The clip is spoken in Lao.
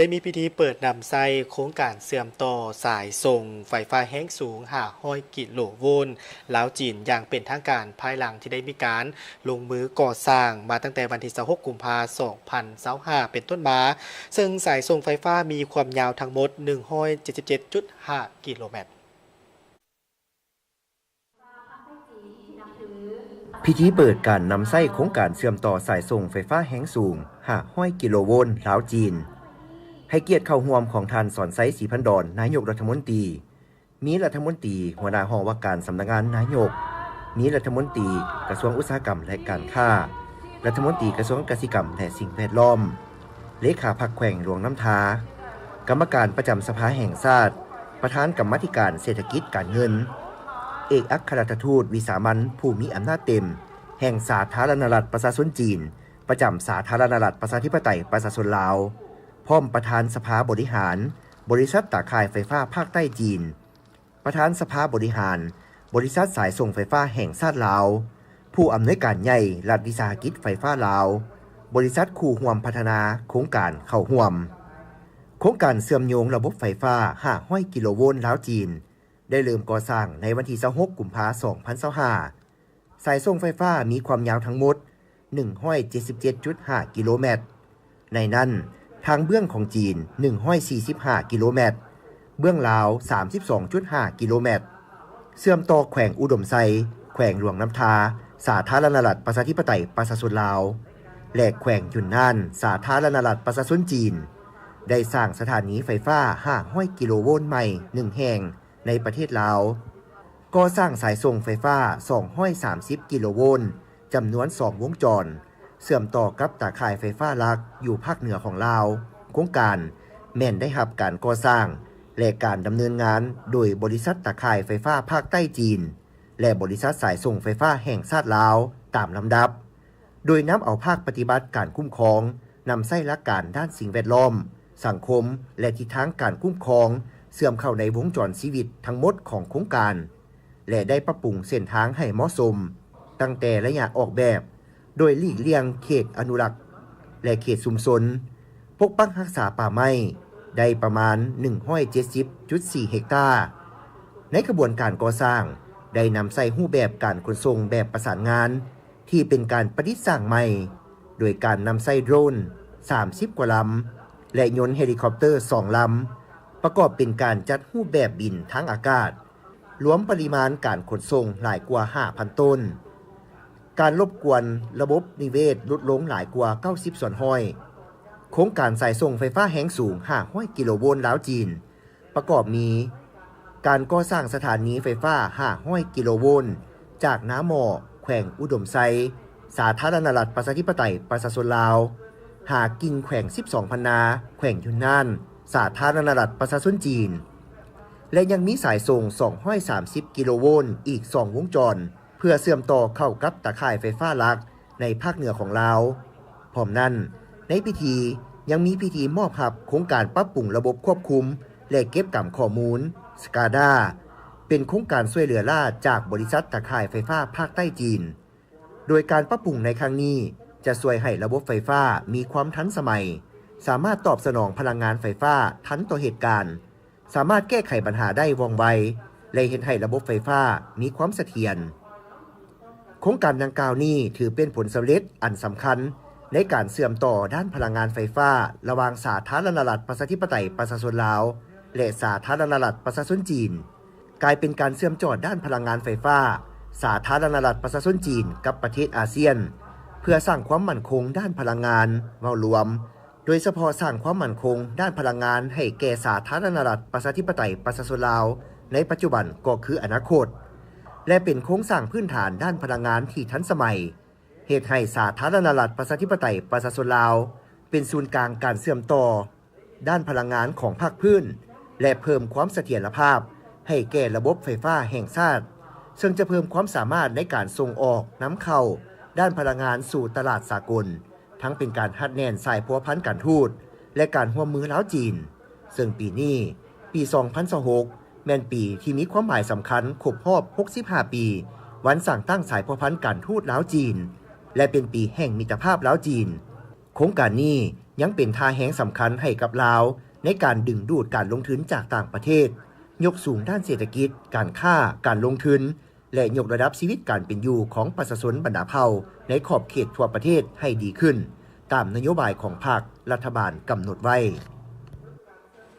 ໄດ້ມີພິທີເປີດນຳໃຊ້ໂຄງການເຊື່ອມຕໍ່ສາຍສົ່ງໄຟຟ້າແຮງສູງຫ້າຮ້ອຍກິໂລໂວນລາວ-ຈີນ ຢ່າງເປັນທາງການ ພາຍຫຼັງທີ່ໄດ້ມີການລົງມືກໍ່ສ້າງມາຕັ້ງແຕ່ວັນທີຊາວຫົກ ກຸມພາ ສອງພັນຊາວຫ້າ ເປັນຕົ້ນມາ, ເຊິ່ງສາຍສົ່ງໄຟຟ້າມີຄວາມຍາວທັງໝົດໜຶ່ງຮ້ອຍເຈັດສິບເຈັດຈຸດຫ້າກິໂລແມັດ. ພິທີເປີດການນຳໃຊ້ໂຄງການເຊື່ອມຕໍ່ສາຍສົ່ງໄຟຟ້າແຮງສູງຫ້າຮ້ອຍກິໂລໂວນລາວ-ຈີນ ໃຫ້ກຽດເຂົ້າຮ່ວມຂອງທ່ານ ສອນໄຊ ສີພັນດອນ ນາຍົກລັດຖະມົນຕີ, ມີລັດຖະມົນຕີ ຫົວໜ້າຫ້ອງວ່າການສຳນັກງານນາຍົກ, ມີລັດຖະມົນຕີກະຊວງອຸດສາຫະກຳ ແລະ ການຄ້າ, ລັດຖະມົນຕີກະຊວງກະສິກຳ ແລະ ສິ່ງແວດລ້ອມ, ເລຂາພັກແຂວງຫຼວງນ້ຳທາ, ກຳມະການປະຈຳສະພາແຫ່ງຊາດ, ປະທານກຳມາທິການເສດຖະກິດການເງິນ, ເອກອັກຄະລັດຖະທູດວິສາມັນຜູ້ມີອຳນາດເຕັມແຫ່ງສາທາລະນະລັດປະຊາຊົນຈີນ ປະຈຳສາທາລະນະລັດປະຊາທິປະໄຕປະຊາຊົນລາວ, ພ້ອມປະທານສະພາບໍລິຫານບໍລິສັດຕາຂ່າຍໄຟຟ້າພາກໃຕ້ຈີນ, ປະທານສະພາບໍລິຫານບໍລິສັດສາຍສົ່ງໄຟຟ້າແຫ່ງຊາດລາວ, ຜູ້ອຳນວຍການໃຫຍ່ລັດວິສາຫະກິດໄຟຟ້າລາວ, ບໍລິສັດຄູ່ຮ່ວມພັດທະນາໂຄງການເຂົ້າຮ່ວມ. ໂຄງການເຊື່ອມໂຍງລະບົບໄຟຟ້າຫ້າຮ້ອຍກິໂລໂວນລາວ-ຈີນ ໄດ້ເລີ່ມກໍ່ສ້າງໃນວັນທີຊາວຫົກ ກຸມພາ ສອງພັນຊາວຫ້າ. ສາຍສົ່ງໄຟຟ້າມີຄວາມຍາວທັງໝົດໜຶ່ງຮ້ອຍເຈັດສິບເຈັດຈຸດຫ້າກິໂລແມັດ. ໃນນັ້ນ, ທາງເບື້ອງຂອງຈີນໜຶ່ງຮ້ອຍສີ່ສິບຫ້າກິໂລແມັດ, ເບື້ອງລາວສາມສິບສອງຈຸດຫ້າກິໂລແມັດ, ເຊື່ອມຕໍ່ແຂວງອຸດົມໄຊ, ແຂວງຫຼວງນ້ຳທາ, ສາທາລະນະລັດປະຊາທິປະໄຕປະຊາຊົນລາວ ແລະ ແຂວງຢຸນນານ, ສາທາລະນະລັດປະຊາຊົນຈີນ, ໄດ້ສ້າງສະຖານີໄຟຟ້າຫ້າຮ້ອຍກິໂລໂວນໃໝ່ໜຶ່ງແຫ່ງ ໃນປະເທດລາວ, ກໍ່ສ້າງສາຍສົ່ງໄຟຟ້າສອງຮ້ອຍສາມສິບກິໂລໂວນ ຈຳນວນສອງວົງຈອນ ເຊື່ອມຕໍ່ກັບຕາຂ່າຍໄຟຟ້າຫຼັກຢູ່ພາກເໜືອຂອງລາວ. ໂຄງການແມ່ນໄດ້ຮັບການກໍ່ສ້າງ ແລະ ການດຳເນີນງານໂດຍບໍລິສັດຕາຂ່າຍໄຟຟ້າພາກໃຕ້ຈີນ ແລະ ບໍລິສັດສາຍສົ່ງໄຟຟ້າແຫ່ງຊາດລາວຕາມລຳດັບ. ໂດຍນຳເອົາພາກປະຕິບັດການຄຸ້ມຄອງ, ນຳໃຊ້ຫຼັກການດ້ານສິ່ງແວດລ້ອມ, ສັງຄົມ ແລະ ທິດທາງການຄຸ້ມຄອງ ເຊື່ອມເຂົ້າໃນວົງຈອນຊີວິດທັງໝົດຂອງໂຄງການ ແລະ ໄດ້ປັບປຸງເສັ້ນທາງໃຫ້ເໝາະສົມ, ຕັ້ງແຕ່ໄລຍະອອກແບບ, ໂດຍຫຼີກລ່ຽງເຂດອະນຸລັກ ແລະ ເຂດຊຸມຊົນ, ປົກປັກຮັກສາປ່າໄມ້ ໄດ້ປະມານໜຶ່ງຮ້ອຍເຈັດສິບຈຸດສີ່ເຮັກຕາ. ໃນຂະບວນການກໍ່ສ້າງ ໄດ້ນຳໃຊ້ຮູບແບບການຂົນສົ່ງແບບປະສານງານ ທີ່ເປັນການປະດິດສ້າງໃໝ່, ໂດຍການນຳໃຊ້ໂດຣນສາມສິບກວ່າລຳ ແລະ ຍົນເຮລິຄອບເຕີສອງລຳ, ປະກອບເປັນການຈັດຮູບແບບບິນທາງອາກາດ, ລວມປະລິມານການຂົນສົ່ງຫຼາຍກວ່າຫ້າພັນໂຕນ, ການລົບກວນລະບົບນິເວດຫຼຸດລົງຫຼາຍກວ່າເກົ້າສິບສ່ວນຮ້ອຍ. ໂຄງການສາຍສົ່ງໄຟຟ້າແຮງສູງຫ້າຮ້ອຍກິໂລໂວນລາວ-ຈີນ ປະກອບມີ ການກໍ່ສ້າງສະຖານີໄຟຟ້າຫ້າຮ້ອຍກິໂລໂວນ ຈາກນາໝໍ້ ແຂວງອຸດົມໄຊ, ສາທາລະນະລັດປະຊາທິປະໄຕປະຊາຊົນລາວ, ຫາກິ່ງ ແຂວງສິບສອງພັນນາ, ແຂວງຢຸນນານ, ສາທາລະນະລັດປະຊາຊົນຈີນ ແລະ ຍັງມີສາຍສົ່ງສອງຮ້ອຍສາມສິບກິໂລໂວນອີກສອງວົງຈອນ ເພື່ອເຊື່ອມຕໍ່ເຂົ້າກັບຕາຂ່າຍໄຟຟ້າຫຼັກໃນພາກເໜືອຂອງລາວ. ພ້ອມນັ້ນ, ໃນພິທີຍັງມີພິທີມອບຮັບໂຄງການປັບປຸງລະບົບຄວບຄຸມ ແລະ ເກັບກຳຂໍ້ມູນ ສະກາດາ ເປັນໂຄງການຊ່ວຍເຫຼືອລ້າຈາກບໍລິສັດຕາຂ່າຍໄຟຟ້າພາກໃຕ້ຈີນ. ໂດຍການປັບປຸງໃນຄັ້ງນີ້ຈະຊ່ວຍໃຫ້ລະບົບໄຟຟ້າມີຄວາມທັນສະໄໝ, ສາມາດຕອບສະໜອງພະລັງງານໄຟຟ້າທັນຕໍ່ເຫດການ, ສາມາດແກ້ໄຂບັນຫາໄດ້ວ່ອງໄວ ແລະ ເຮັດໃຫ້ລະບົບໄຟຟ້າມີຄວາມສະຖຽນ. ໂຄງການດັ່ງກ່າວນີ້ຖືເປັນຜົນສຳເລັດອັນສຳຄັນໃນການເຊື່ອມຕໍ່ດ້ານພະລັງງານໄຟຟ້າລະຫວ່າງສາທາລະນະລັດປະຊາທິປະໄຕປະຊາຊົນລາວ ແລະ ສາທາລະນະລັດປະຊາຊົນຈີນ, ກາຍເປັນການເຊື່ອມຈອດດ້ານພະລັງງານໄຟຟ້າສາທາລະນະລັດປະຊາຊົນຈີນກັບປະເທດອາຊຽນ ເພື່ອສ້າງຄວາມໝັ້ນຄົງດ້ານພະລັງງານເວົ້າລວມ, ໂດຍສະເພາະສ້າງຄວາມໝັ້ນຄົງດ້ານພະລັງງານໃຫ້ແກ່ສາທາລະນະລັດປະຊາທິປະໄຕປະຊາຊົນລາວໃນປັດຈຸບັນກໍຄືອະນາຄົດ ແລະ ເປັນໂຄງສ້າງພື້ນຖານດ້ານພະລັງງານທີ່ທັນສະໄໝ, ເຮັດໃຫ້ສາທາລະນະລັດປະຊາທິປະໄຕປະຊາຊົນລາວເປັນສູນກາງການເຊື່ອມຕໍ່ດ້ານພະລັງງານຂອງພາກພື້ນ ແລະ ເພີ່ມຄວາມສະຖຽນລະພາບໃຫ້ແກ່ລະບົບໄຟຟ້າແຫ່ງຊາດ, ເຊິ່ງຈະເພີ່ມຄວາມສາມາດໃນການສົ່ງອອກນຳເຂົ້າດ້ານພະລັງງານສູ່ຕະຫຼາດສາກົນ, ທັງເປັນການຮັດແໜ້ນສາຍພົວພັນການທູດ ແລະ ການຮ່ວມມືລາວ-ຈີນ, ເຊິ່ງປີນີ້, ປີສອງພັນຊາວຫົກ ແມ່ນປີທີ່ມີຄວາມໝາຍສຳຄັນຄົບຮອບຫົກສິບຫ້າປີ ວັນສ້າງຕັ້ງສາຍພົວພັນການທູດລາວ-ຈີນ ແລະ ເປັນປີແຫ່ງມິດຕະພາບລາວ-ຈີນ. ໂຄ ໂຄງການນີ້ຍັງເປັນທ່າແຮງສຳຄັນໃຫ້ກັບລາວ ໃນການດຶງດູດການລົງທຶນຈາກຕ່າງປະເທດ, ຍົກສູງດ້ານເສດຖະກິດ, ການຄ້າ, ການລົງທຶນ ແລະ ຍົກລະດັບຊີວິດການເປັນຢູ່ຂອງປະຊາຊົນບັນດາເຜົ່າໃນຂອບເຂດທົ່ວປະເທດໃຫ້ດີຂຶ້ນ ຕາມນະໂຍບາຍຂອງພັກ, ລັດຖະບານກຳນົດໄວ້.